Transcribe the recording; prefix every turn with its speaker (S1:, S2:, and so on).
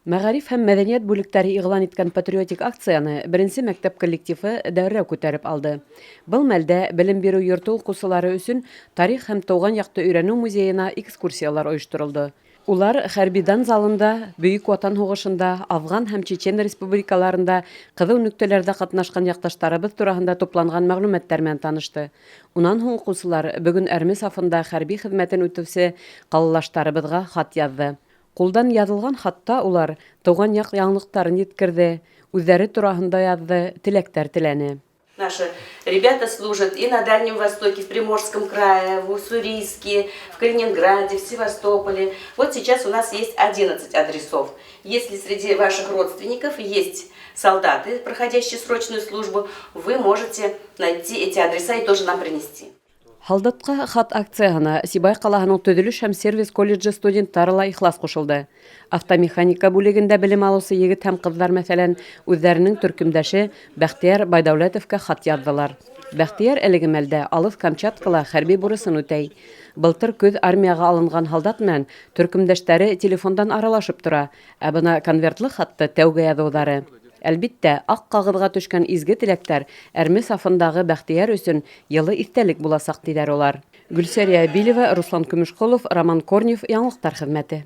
S1: Мәғариф һәм мәҙәниәт бүлектәре иғлан иткән патриотик акцияны беренсе мәктәп коллективы дәррәү күтәреп алды. Был мәлдә белем биреү йорто уҡыусылары өсөн тарих һәм тыуған яҡты өйрәнеү музейына экскурсиялар ойошторолдо. Улар хәрби дан залында Бөйөк Ватан һуғышында, Афған һәм Чечен республикаларында ҡыҙыу нөктәләрҙә ҡатнашҡан яҡташтарыбыҙ тураһында тупланған мәғлүмәттәр менән танышты. Унан һуң уҡыусылар бөгөн әрме сафында хәрби хеҙмәтен үтеүсе ҡалалаштарыбыҙға хат яҙҙы. Ҡулдан яҙылған хатта улар тыуған яҡ яңылыҡтарын еткерҙе, үҙҙәре тураһында яҙҙы, теләктәр теләне.
S2: Наши ребята служат и на Дальнем Востоке, в Приморском крае, в Уссурийске, в Калининграде, в Севастополе. Вот сейчас у нас есть 11 адресов. Если среди ваших родственников есть солдаты, проходящие срочную службу, вы можете найти эти адреса и тоже нам принести.
S1: Һалдатҡа хат акцияһына Сибай ҡалаһының төҙөлөш һәм сервис колледжы студенттары ла ихлас ҡушылды. Автомеханика бүлегендә белем алыусы егет һәм ҡыҙҙар, мәҫәлән, үҙҙәренең төркөмдәше Бәхтияр Байдәүләтовҡа хат яҙҙылар. Бәхтияр әлеге мәлдә алыҫ Камчаткала хәрби бурысын үтәй. Былтыр көҙ армияға алынған һалдат менән төркөмдәштәре телефондан аралашып тора, ә бына конвертлы хатты тәүгә яҙыуҙары. Әлбиттә, аҡ ҡағыҙға төшкән изге теләктәр әрме сафындағы Бәхтияр өсөн йылы иҫтәлек буласаҡ, тиҙәр улар. Гөлсәрия Билева, Руслан Көмөшҡолов, Роман Корнев, Яңылыҡтар хеҙмәте.